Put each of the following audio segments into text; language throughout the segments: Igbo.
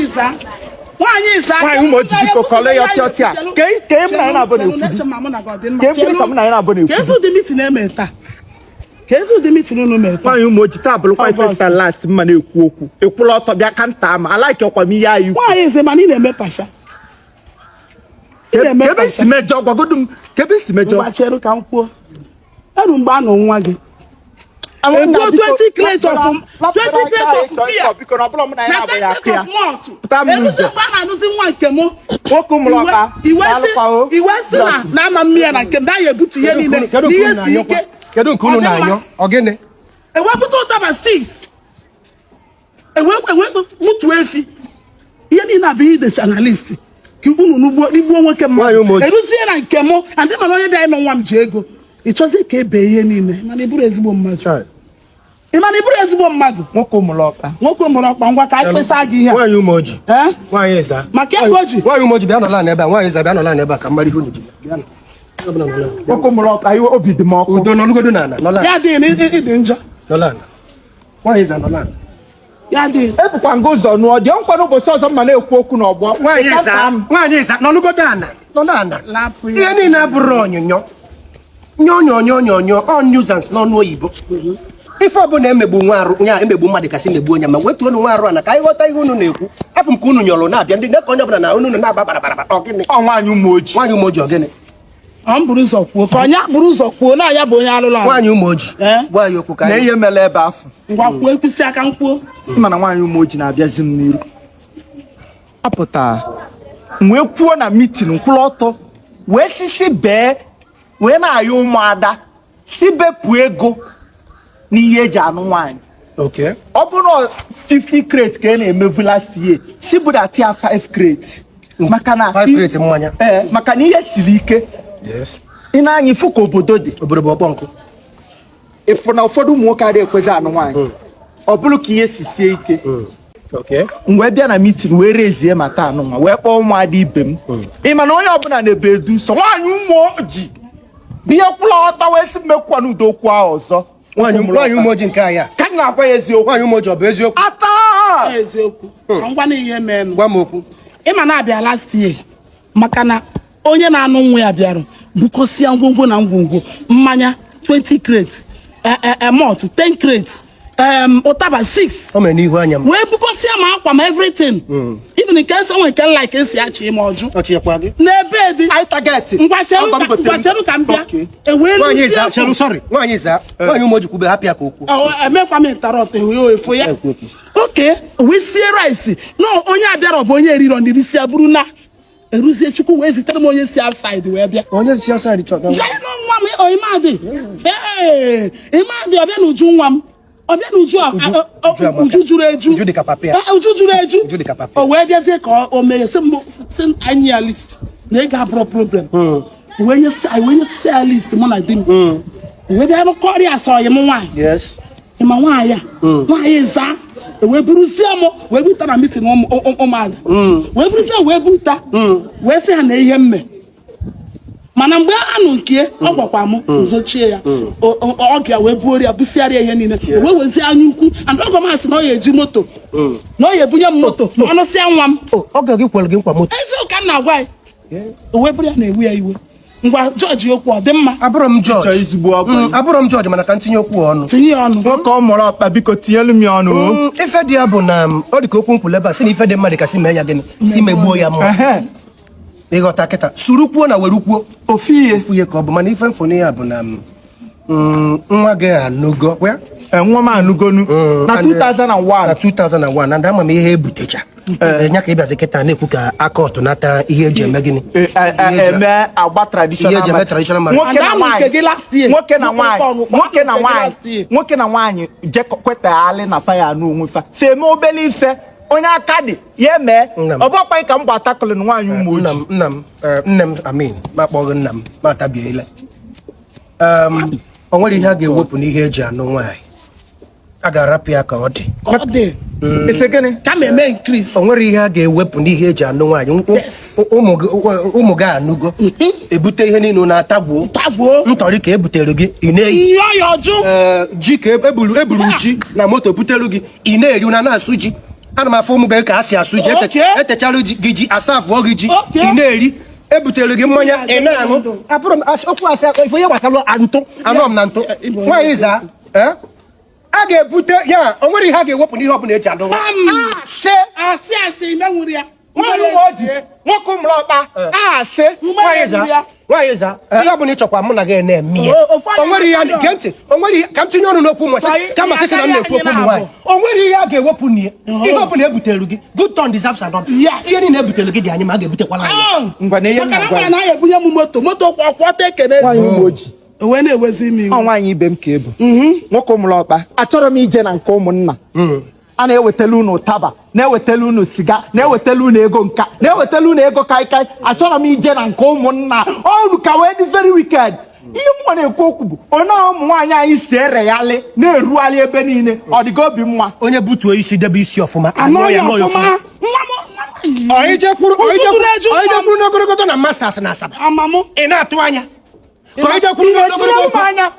Ịza, nwaanyị Ịza. Nwaanyị Ụmụoji, biko, kọlee ya ọtị ọtị a. Ka e m na ya na-abụ na-ekwu di. Ka e bụrụ ka m na ya na-abụ na-ekwu Ka ezi ụdị meeting eme taa? Ka ezi ụdị meeting unu mee taa? Nwaanyị Ụmụoji, taa bụrụkwa ife Ọgọst. last mma na-ekwu okwu. Ekwula ọtọ bịa ka nta ma alaike ọkwa m ihe anyị ikwu. Nwaanyị Ịza, mana ị na-eme pasha, ị na-eme Ka ebe si pasha. mejọ, gwagodu m ka ebe si mejọ. Ngwa, cheru ka m kwuo. Eru mgbe a nụ nwa gị, ebuo 20 crates of 20 crates of beer Biko, na ọbụla m na ya na abụ 10 ya akụ crates ya. of malt. Pụta m Eruzi n'ụzọ. mgbe a na-anụzi nwa nke m, Nwoke ụmụlọka. iwe si Daalụkwa o. iwe si na ama mmiri na nke m na ya ebutu ihe niile Kedu na nke ihe unu si na-anyọkwa? ike. Kedu nke unu Ọ dị mma. na-anyọ? Ọ gịnị? Ewepụta ụtaba 6, ewe gbutuo efi, ihe niile abụ ihe idecha na list ka unu nugbuo igbuo nwoke Nwaanyị mmadụ. Ụmụoji. Eruzie na nke mụ, andị mana onye bịa ịnụ nwa m ji ego, ị chọzie ka ebe ihe niile, mana ị bụrụ ezigbo mmadụ. Ị mana ị bụrụ ezigbo mmadụ. Nwoke ụmụlọka. Nwoke mụrụ ọkpa, ngwa, ka anyị kpesa gị ihe a. Nwaanyị Ụmụoji. Eh? Nwaanyị Ịza. Maka ego ji. Nwaanyị Ụmụoji, bịa nọla n'ebe a. Nwaanyị Ịza, bịa nọla n'ebe a ka m mara ihe unu ji bịa. Nọ. Onye ọbụla nọla. Nwoke ụmụlọka, iwe obi dị m ọkụ. Udo, nọlụgodu n'ala, nọla. Ya dị na ịdị njọ. Nọla ala. Nwaanyị Ịza, nọla ala. Ya dị. Ebukwa nga ụzọ nụọ dị nkwa n'ụbọchị ọzọ mma na-ekwu okwu n'ọgbọ. Nwaanyị Ịka Ịza, nta m. nwaanyị Ịza, nọlụgodu ala, nọla ala. Lapụ ya. Ihe niile abụrụ onyonyo nyonyo nyonyo nyonyo, ọ nuisance n'ọnụ oyibo. Ife ọbụla emegbu nwa arụ ya, emegbu mmadụ kasị megbuo onye ma wetuo unu nwa arụ ana ka anyị ghọta ihe unu na-ekwu. Afọ m ka unu nyọrọ na-abịa, ndị na onye ọbụla na unu na-aba barabara, ọ gịnị? Ọ nwaanyị Ụmụoji. Nwaanyị Ụmụoji, ọ gịnị? Ọ m buru ụzọ kwuo, ka ọnya buru ụzọ kwuo na ya bụ onye alụrụ ala. Nwaanyị Ụmụoji, Eh? gwa ya okwu ka Na anyị ihe mere ebe afọ. Ngwa, kwuo, ekwusi aka m kwuo. Mana nwaanyị Ụmụoji na-abịazi m n'iru apụta m wee kwuo na meeting nkwụrụ ọtọ wee sisi bee wee na-ayọ ụmụada si bepụ ego n'ihe eji anụ nwaanyị. Ọ bụrụ na 50 crate ka ị na-emebu last year, si budata ya 5 crate, maka na 5 crate mmanya. Ee, maka na ihe siri ike. Ị na-anya ifu ka obodo dị. Obodo bụ ọkpọ nkụ. Ịfụ na ụfọdụ ụmụ nwoke adịghị ekwezi anụ nwaanyị, ọ bụrụ ka ihe si sie ike. M wee bịa na meeting wee rezie mata anụ nwa, wee kpọọ ụmụada ibe m. Ị ma na onye ọbụla na-ebe edu sọ nwaanyị Ụmụoji bụ ihe kwụla ọtọ wee sị mmekwa n'udo okwu ahụ ọzọ. Nwaanyị Ụmụoji nke anyị a. Ka m na-agwa ya eziokwu. Nwaanyị Ụmụoji, ọ bụ eziokwu? Ata. Eziokwu, ka m gwa na ihe meenụ. Gwa m okwu. Ịma na-abịa last year, maka na onye na-anụ nwa ya bịara bukọsịa ngwongwo na ngwongwo, mmanya 20 crate, malt 10 crate, ụtaba 6. O mere n'ihu anya m. Wee bukọsịa ma akwa ma everything, even nke nsọ nwe nke like esi achị ma ọjụ. Ọchịkwa gị. N'ebe dị. Anyị target. Ngwa, cheru. Ọgọ m gotere m. Ngwa, cheru ka m bịa. Ewee Nwaanyị luzie Ịza, afọ. cheru, sorry, nwaanyị Ịza, nwaanyị Ụmụoji, kwube, hapụ ya ka okwu. Ọ, emekwa m interrupt, ewe efu ya. Ekwu okwu. Oke wee sie rice na onye abịara bụ onye eriro ndị isi buru na eruzie. Chukwu wee zitere m onye si outside wee bịa. Onye si outside chọta? Jee nwa m, ọ ịmadị, ee, ịmadị, ọbịa na uju nwa m, ọbịa na uju Uju amaka. Uju juru eju. Uju dị ka papịa. Eh, uju juru eju. Uju dị ka papịa. O wee bịazie ka o mee sị m sị anyị ya list na ego abụrụ problem. Wee nyesi anyị, wee nyesi ya list, mụ na di m wee bịa rụkọrịa asọ m nwaanyị. Ịma nwaanyị a, nwaanyị za wee buruzie m wee buta na meeting ụmụada, wee buruzie m wee buta, wee sị ha na ihe mme. Mana mgbe anụ nke ọ gwakwa m nzochie ya, ọ ga wee buoro ya busịarịa ihe niile, o wee wezie anya ukwu and ọgọ m asị na ọ ya eji moto, na ọ ya ebunye m moto ma ọ nụsịa nwa m. Ọ ga gị kwere gị nkwa moto? Eziokwu ka m na-agwa ya. O wee bụrụ ya na-ewe ya iwe. Ngwa, jọji, okwu ọ dị mma? Abụrụ m Chọọ jọji. ezigbo ọgọ. Abụrụ m jọji, mana ka m tinye okwu ọnụ. Tinye ya ọnụ. Nwoke ọ mụrụ ọkpa, biko, tinyelu m ya ọnụ o. Ife dị ya bụ na ọ dị ka okwu nkwulu ebe a sị na ife dị mmadụ kasị mee ya gịnị, si megbuo ya mma. Ịghọta kịta suru kwuo na were kwuo. Ofu ihe. Ofu ihe ka ọ bụ, mana ife mfụnụ ya bụ na nwa gị anụgo kwa? Eh, nwa m anụgonu na 2001. Na 2001, and ama m ihe ebutecha nya ka ịbịazi kịta na-ekwu ka akọtụ nata ihe eji eme gịnị? Eh, eh, eh, Ihe eji- eme agba traditional Ihe eji eme traditional marriage. Nwoke na And amụ nke gị nwaanyị last year. nwoke na Nwoke nwaanyị ọnụ, nwoke na nke gị nwaanyị last year. Nwoke na nwaanyị je kwetaghalị na fa ya anụ onwe fa, fa eme obele ife onye aka dị ya eme. Nna m. Ọ bụkwa ka m gba takụlụ nwaanyị ụmụ Nna ojii. m, nna m, nne m, amin, ma kpọghị nna m ma tabiela. O nwere ihe a ga-ewepụ n'ihe eji anụ nwaanyị, a ga-arapụ ya ka ọ dị. Ka ọ dị. Isi gịnị? Kama eme increase. O nwere ihe a ga-ewepụ n'ihe eji anụ nwaanyị. Ụmụ gị, ụmụ gị anụgo, ebute ihe niile na-atagbuo. Tagbuo. Ntọrị ka ebutere gị, ị na-eyi. Nyụọ ya ọjụ. Ee, ji ka eburu ji na moto butere gị, ị na-eri na na-asụ ji. Ana m afụ ụmụ be ka a si asụ ji. Etechalụ gị ji, asa afụọ gị ji, ị na-eri, ebutere gị mmanya, ị na-aṅụ. Apụrụ m okwu asị ife onye gbasara ntụ anọ m na ntụ. Nwaanyị zaa, a ga-ebute ya, o nwere ihe a ga-ewepụ n'ihe ọbụla eji adụ. Asị asị imenwuru ya. Nwoke ụmụlọkpa asị. Nwaanyị zaa, ihe ọbụla ị chọkwa mụ na gị na-eme ya. O nwere ihe, gee ntị, o nwere ihe ka m tinye ọnụ n'okwu ụmụ kama sị na m na-ekwu okwu ụmụ nwaanyị. O nwere ihe a ga-ewepụ na ihe ọbụla ebutere gị. Good turn deserves another. Ihe niile ebutere gị dị anyị ma a ga-ebutekwala anyị. Maka na a ga-ebunye m moto moto kwọta ekene. Wee na-ewezi ime iwu. Nwaanyị ibe m ka ebu. Nwoke ụmụlọkpa, achọrọ m ije na nke ụmụnna. A na-ewetala unu ụtaba, na-ewetala unu siga, na-ewetala unu ego nka, na-ewetala unu ego kaikai. Achọrọ m ije na nke ụmụnna ọrụ ka wee dị very wicked. Ihe m na-ekwu okwu bụ onye ụmụ nwaanyị anyị si ereghalị na-erughalị ebe niile, ọ dịgo obi mma. Onye butuo isi debe isi ọfụma. Anyị jekwuru n'ogologo na masters na Asaba. Ị na-atụ anya.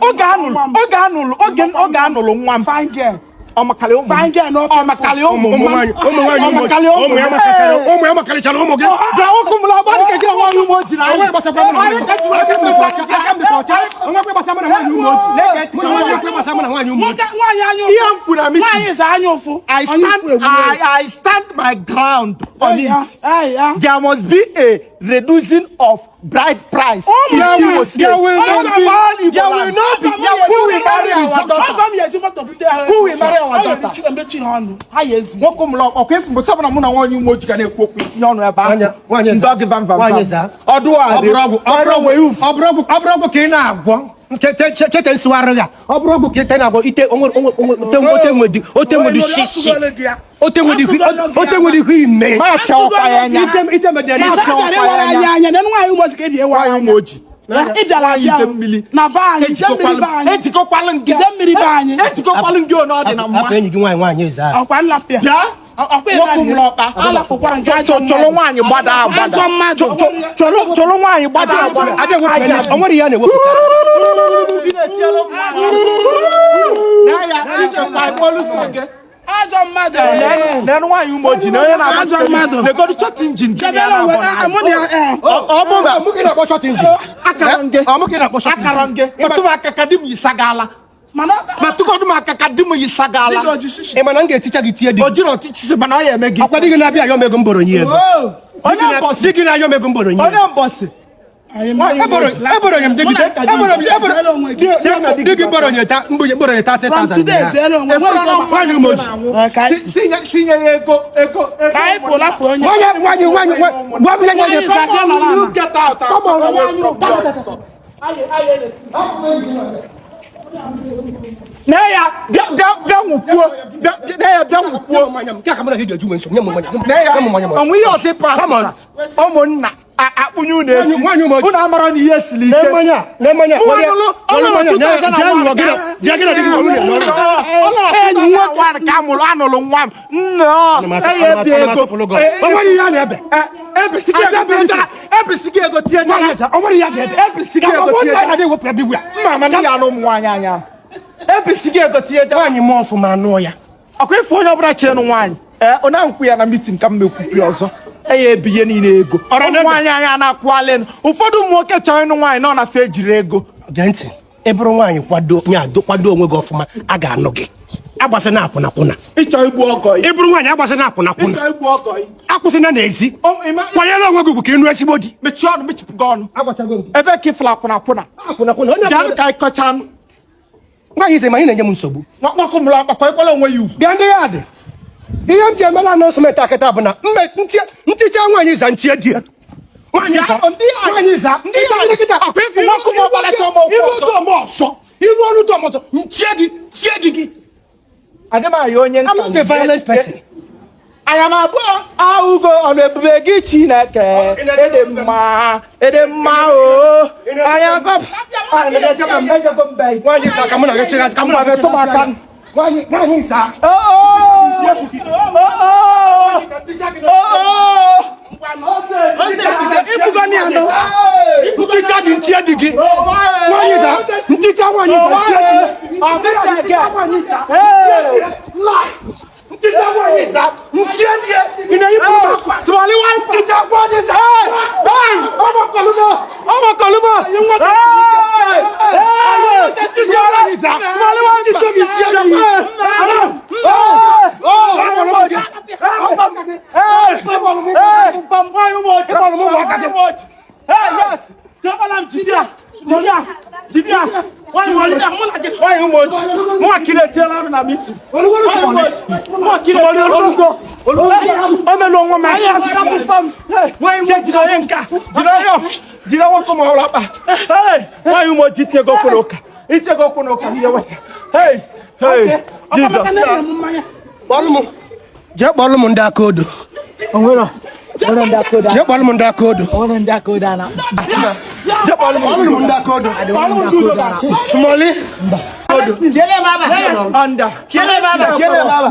Oge anụlụ nwa m. Ọmakalị ụmụ ụmụ ụmụ ya makarịchara ụmụ gị. I stand my ground on it. There must be a reducing of bride price. There will not be. Who will marry our daughter? Who will marry our daughter? Nwoke ụmụlọ ọkwa efu mbụ sọbụna mụ na nwaanyị ụmụ ojii ga na-ekwu okwu itinye ọnụ ebe ahụ. Ọdụ ọ bụrụ ọgwụ ka ị na-agwọ chete nsụgharị ya, ọ bụrụ ọgwụ ka ị na-agwọ ite ote nwere shishi ote nwere ihu ime. Ejikọkwalụ gị onye ọ dị na mma. Enyi gị nwaanyị nwaanyị eze ahụ. Chọrọ nwaanyị gbada agbada. Chọrọ nwaanyị gbada agbada. O nwere ihe a na-ewepụta. Ajọ mmadụ. Nenu nwaanyị ụmụ ojii na onye na-ajọ mmadụ. Negodu short engine. Ọ bụ mụ ka ị na-akpọ short engine. Akara nge. Matụ m aka ka di m yisagala. Matụgodu m aka ka di m yisagala. Ị ma na m ga-eticha gị tie di. O jiri ọtịchịchị mana ọ ya eme gị. Akwa di gị na-abịa ayọ m ego mboro nye ego. Di gị na-ayọ m ego mboro nye ego. Onye mbọsị. Eboro nye m di gị. Di gị boro nye ta mbunye boro nye 30,000. Nwaanyị ụmụ ojii. Tinye ya ego ego. Ka anyị pụlapụ onye. Nwaanyị nwaanyị gwa m ya nye. Neya bịa bịa nwụkwuo. Neya bịa nwụkwuo. Neya onwe ihe ọzọ ịpụ ụmụnna akpụnye unu efi. Unu amara na ihe siri ike. Ka amụrụ anụrụ nwa m nnọọ ebi ego. Ebisighị ego tinye mma mana ya anụ ụmụ nwaanyị anya. Ebisighị ego tinye nwaanyị mụọ ọfụma anụọ ya. Ọkwa ife onye ọbụla chere nwaanyị ọ na-nkwụ ya na mitin ka m mekwupụ ọzọ. Eya ebiye niile ego. Ụmụ nwaanyị anya na-akwụalị ụfọdụ ụmụ nwoke chọrọ ịnụ nwaanyị nọ na fe ejiri ego. Gee ntị, ị bụrụ nwaanyị kwado kwado onwe gị ọfụma, a ga-anụ gị. Agbasịna akwụna kwụna. Ịchọ igbu ọgọ ị bụrụ nwaanyị agbasịna akwụna kwụna. Ịchọ igbu ọgọ Akwụsịna n'ezi. Kwanyere onwe gị ugwu ka ị nụ ezigbo di. Mechie ọnụ, mechipụ gị ọnụ. Ebe ka ịfụla akwụna kwụna. Akwụna kwụna. Bịanụ ka anyị kọchanụ. Nwaanyị ize ma anyị na-enye m nsogbu. Nwoke ụmụlọkpa kwanyekwala onwe ya ugwu. Bịa ndị ya dị. Ihe m ji emela announcement akịta bụ na nticha nwaanyị za ntie di ya. Nwaanyị za iru ọrụ dị ọmọtọ ntie gị tie di gị. Adịmaghị onye nka. I'm not a violent person. Anya m abụọ ahụgo ọnụ ebube gị Chineke. Ede mma, ede mma o. Anya Nwaanyị za ka mụ na gị chịrị ka mụ na gị tụba aka. Nwaanyị za. Nticha gị ntie di gị. Nwaanyị za nticha nwaanyị za ntie di gị. Nticha nwaanyị za ntie Ịkpọrọ m ụmụaka gị. Hey, yes. Diọkpala m jide ya. Jide ya. Jide ya. Nwaanyị ụmụ oji. Nwaanyị ụmụ oji. Mụnwa kiri etiela m na meeting. Nwaanyị ụmụ oji. Mụnwa kiri etiela olugo. O melu onwe m aka. Nwaanyị ụmụ oji jide onye nka. Jide onye jide nwoke ma ọrụ akpa. Hey, nwaanyị ụmụ oji itiego okwu n'ụka. Itiego okwu n'ụka ihe nwe. Hey, hey, Jesus. Kpọlụ m. Jee kpọlụ m ndị aka odo. Jee kpọlụ m ndị aka odo. Jee kpọlụ m. Kpọlụ m ndị aka odo. Smọlị. Under.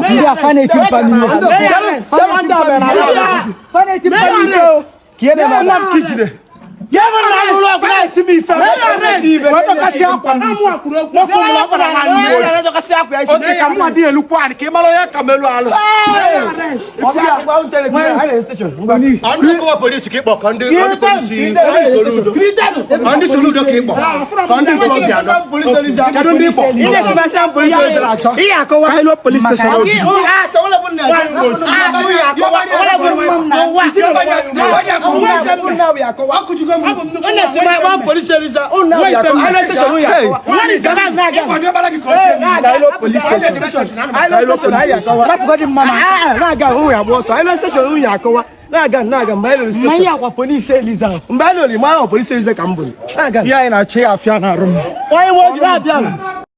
Ndị a fa na-eti mpa n'ihe. Fa na-eti mpa n'ihe o. Nwa m ka ijide. Na-eti m ife. Wee dọkasị akwa m. Nwoke ụmụ akwara na ndị oji. Oke ka mma dị elu kwa ka ị mara onye ka melu alụ. Ndị kọwa polisi ka ịkpọ ka ndị ndị polisi Soludo. Ka ndị Soludo ka ịkpọ. Ka ndị Okorobịa anọ. Kedu ndị ịkpọ? Kailo police station obi. Kailo police station. Rapụgodị mma mmanya akwa polisi Eliza. Ihe anyị na-achọ ya afịa na arụ m. Onye nwe oji na-abịa.